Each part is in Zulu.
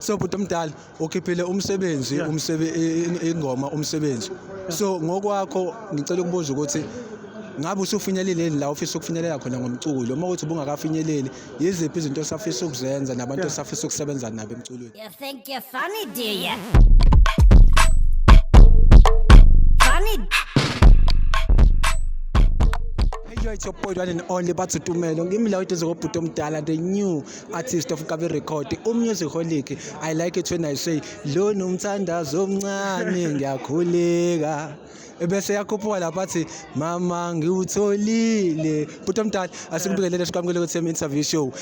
So bhuti omdala, ukhiphile umsebenzi, ingoma umsebenzi. So ngokwakho ngicela ukubuza ukuthi ngabe usufinyelele yini la ufisa ukufinyelela khona ngomculo? Uma kuthi ubungakafinyeleli, yiziphi izinto osafisa ukuzenza nabantu osafisa ukusebenza nabo emculweni? You think you're funny, do ya? Funny. Hey yo, it's your boy one and only Bathu Tumelo. Ngimi la eduze kobhuti omdala, the new artist of Kabi Record, umusicaholic. I like it when I say lo nomthandazo omncane, ngiyakhuleka. Ebese yakhuphuka lapha athi mama ngiwutholile. Bhuti omdala, asikubingelele, sikwamukele ku interview show.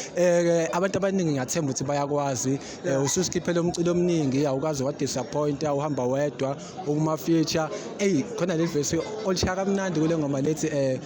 Abantu abaningi ngiyathemba ukuthi bayakwazi. Ususikhiphele umculo omningi, awukaze wa disappoint, uhamba wedwa ukuma feature. Ey, khona le verse olishaya kamnandi kule ngoma lethi,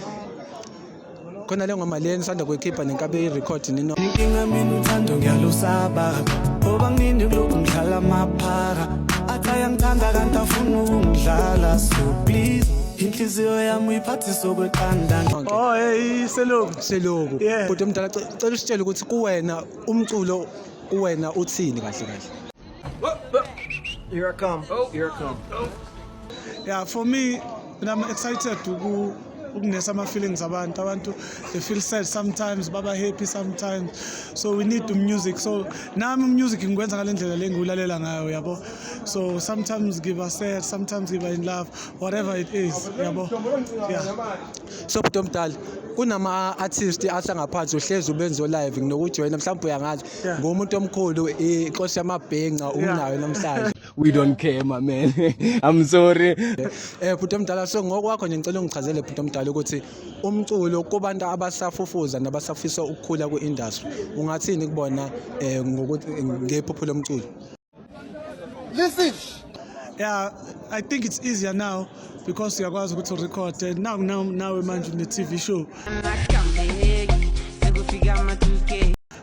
khona le ngoma le nisanda kuyikhipha neNkabi Record nino. Inkinga mina uthando ngiyalusaba, ngoba nginini kulokhu ngidlala amaphara, athi ayangithanda kanti afuna ukungidlala. So please, inhliziyo yami uyiphathise okweqanda. Onke. Oh hey, seloku. Seloku. Yeah. Bhuti omdala, cela usitshele ukuthi kuwena umculo kuwena uthini kahle kahle? Here I come. Oh, here I come. Yeah, for me, when I'm excited to go ukunesa ama-feelings abantu, they feel sad sometimes, baba happy sometimes, so we need the music. So nami music ngikwenza ngale ndlela le ngiwulalela ngayo, yabo. So sometimes give us sad, sometimes give in love, whatever it is, yabo, yeah. So bhuti omdala, kunama artist ahlangaphansi uhlezi ubenzo live nginokujoyina, mhlawumbe uyangazi ngumuntu omkhulu, inkosi yamabhenca unayo namhlanje. We don't care, my man. I'm sorry. Bhuti omdala, so ngokwakho nje ngicela ungichazele, bhuti omdala, ukuthi umculo kubantu abasafufuza nabasafisa ukukhula ku-industry, ungathini kubona ngokuthi ngephupho lomculo? Yeah, I think it's easier now because uyakwazi ukuthi urecord now now nawe manje une TV show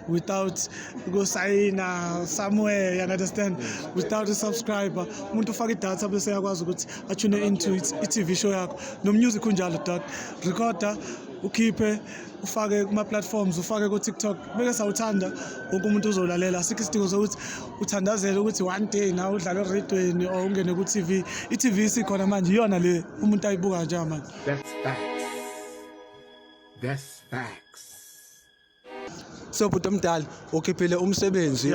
without kusayina somewhere, you understand, without a subscriber. Umuntu ufaka idatha bese uyakwazi ukuthi atune into i-TV show yakho. No-music unjalo dog, recorda, ukhiphe, ufake kuma-platforms, ufake ku-TikTok, beke sawuthanda wonke umuntu uzolalela. Asikho isidingo sokuthi uthandazele ukuthi one day nawe udlale eredweni or ungene ku-TV. I-TV isikhona manje, iyona le umuntu ayibuka njengamanje. That's facts. That's facts. So bhuti omdala, ukhiphile umsebenzi,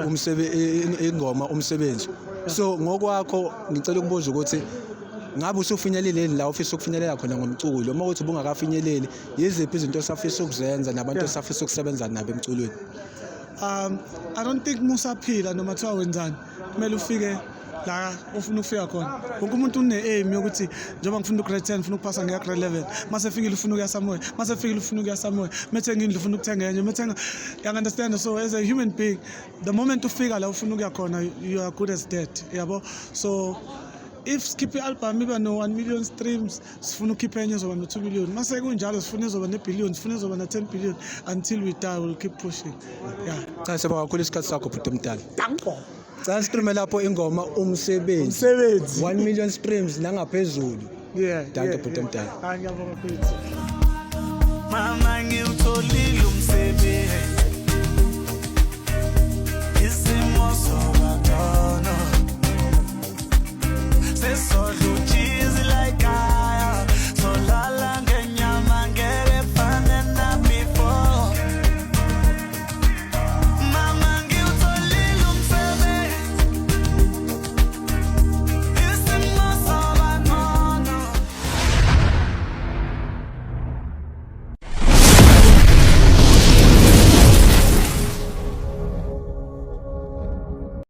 ingoma umsebenzi. So ngokwakho ngicela ukubuza ukuthi ngabe usufinyelele yini la ufisa ukufinyelela khona ngomculo? Uma kuthi ubungakafinyeleli, yiziphi izinto osafisa ukuzenza nabantu osafisa ukusebenza nabo emculweni? I don't think musaphila noma kuthiwa wenzani kumele ufike la ufuna ukufika khona. Wonke umuntu une-aim yokuthi njengoba ngifuna u-grade 10, ngifuna ukuphasa, ngiya grade 11. Mase fikile ufuna ukuya somewhere, mase fikile ufuna ukuya somewhere, methenga indlu ufuna ukuthenga enye, methenga, you understand? So as a human being, the moment ufika la ufuna ukuya khona, you are good as dead, yabo. So if sikhiphe i-album iba no-1 million streams, sifuna ukukhipha enye ezoba no-2 million. Mase kunjalo sifuna ezoba ne-billion, sifuna ezoba na-10 billion. Until we die, we'll keep pushing, yeah. Cha, siyabonga kakhulu isikhathi sakho, bhuti omdala. Cha, stream lapho ingoma umsebenzi. Umsebenzi. 1 million streams nangaphezulu. Dankie, bhuti omdala. Hayi, ngiyabonga mfethu. Mama ngiwutholile umsebenzi, isimo soba